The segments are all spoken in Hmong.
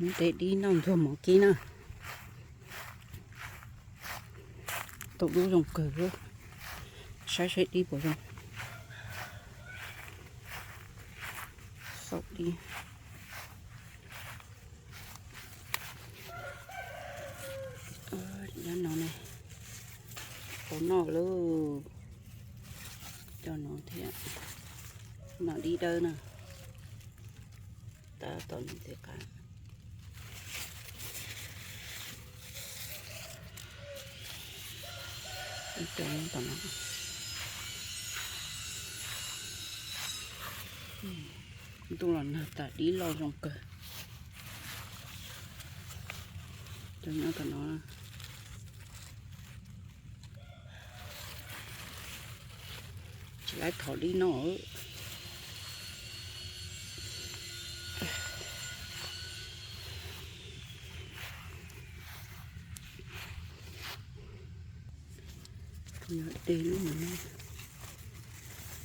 Ntev dib noj ntxuag mov kib na. Tau dub zoo kawg, saib saib dib puas zoo. Xaum dib. Nyob no ne, tau noj lauj. Cov no thiab, no dib dawb na. Tab tom ntxiv qab. Ib co nyob tom no. Ntuj los nag tas dib loj zoo kawg. Cov nyob tom no. Tsis laib thov dib noj. Yog de lub no,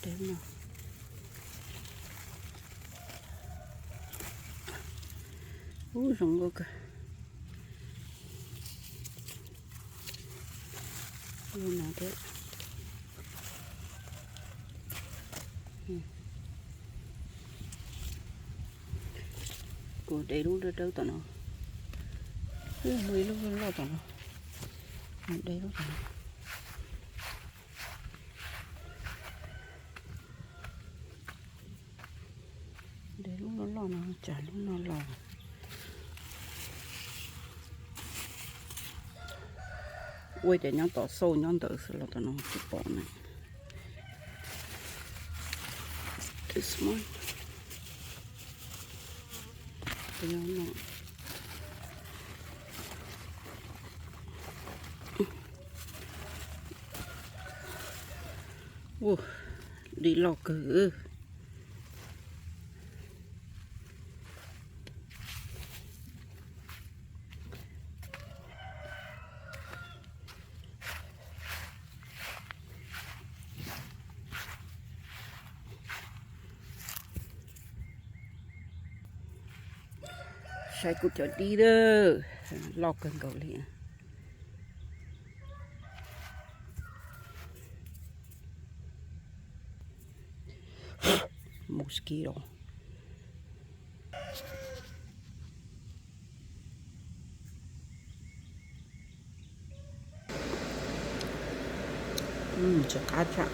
de lub no. Ub, zoo nkauj kawg. Lub no thiab. Kuv de lub dawb dawb tom no. Ub, muaj ib lub loj loj tom no. De lub tom no. De lub loj loj no, tsam lub no los. Ua cas nyob tom xauj nyob ntawd xwb los tom no tsis pom ne. Ua, dib loj kawg. Saib kuv cov dib lawm, loj kawg nkaus li. Mosquito. Tsis qab tshaj.